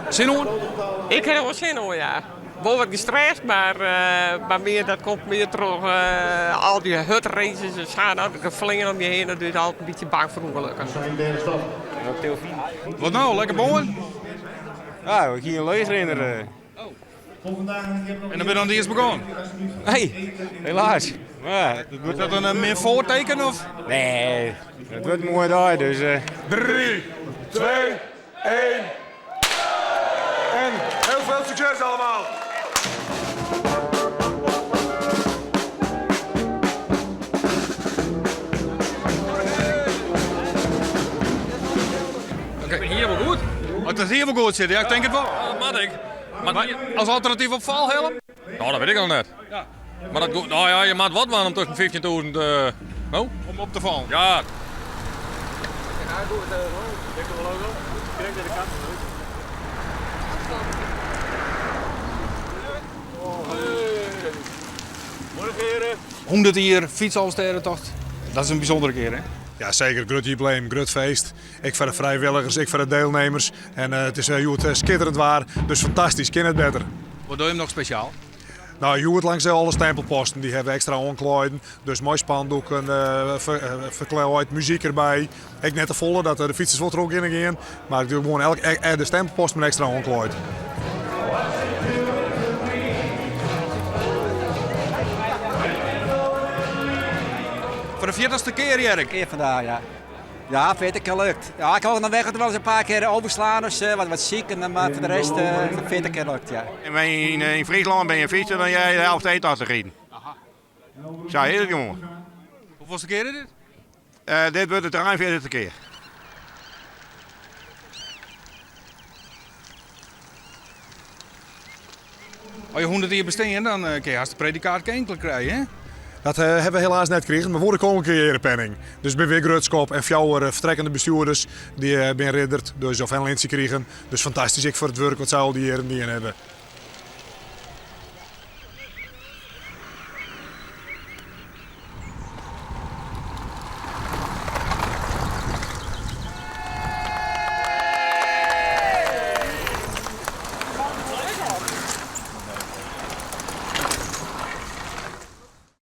Sin oan? Ik ha der wol sin oan, ja. Wol wat gestrest, mar, mar mear, dat komt mear troch al dy hurdraces en sa. Dat geflean om je hinne, dus altyd in bytsje bang foar ûngelokken. Wat no, lekker bân? Ja, ik hie in leechrinner. En dan bin je dan earst begûn? Nee, helaas. Ja, Is dat in min foarteken? Of? Nee, it wurdt in moaie dei, dus. 3, 2, 1. En heel veel succes allemaal! Ik ben hier wol goed. Oh, dat hier wol goed sit, ja, ik tink it wol. Dat moat ik. Maar As alternatyf op valhelm? Nou, dat wit ik noch net. Ja. Mar dat, no ja, je moat wat dwaan om tusken 15.000. No? Om op te fallen. Ja. 100 jier fytsalvestêdetocht, dat is in bysûndere kear, hè? Ja, seker. Grut jubileum, grut feest. Ek foar de frijwilligers, ek foar de dielnimmers. En it is hjoed skitterend waar, dus fantastysk, kin net better. Wat dogge jim noch spesjaal? No, hjoed langs alle stempelposten, dy hawwe we ekstra oanklaaid. Dus mei spandoeken, ferklaaid, muzyk derby. Ek net te folle, dat de fytsers wol troch kinne gean. Mar gewoan elk, de stempelposten binne ekstra oanklaaid. Foar de fjirtichste kear, hear ik. Kear vandaag, ja. Ja, 40 kear lukt. Ja, ik ha noch weg wol ris in pear kear overslaan of sa, wat, wat siik, en, mar foar de rest 40 kear lukt, ja. En yn, yn Fryslân binne je fytser, dan hearre je de Elfstedentocht riden. Sa is it gewoan. Hoefolste kear is dit? Dit wurdt de 43ste kear. As je 100 jier bestean, dan kinne je hast de predikaat keninklik krije, hè? Dat hawwe we helaas net krigen, mar wol de Koninklijke Earepenning. Dus bin wer grutsk op. En fjouwer fertrekkende bestjoerders dy binne ridderd, dus of in lintsje krigen. Dus fantastysk ek foar it wurk wat sy al dy jierren dien hawwe.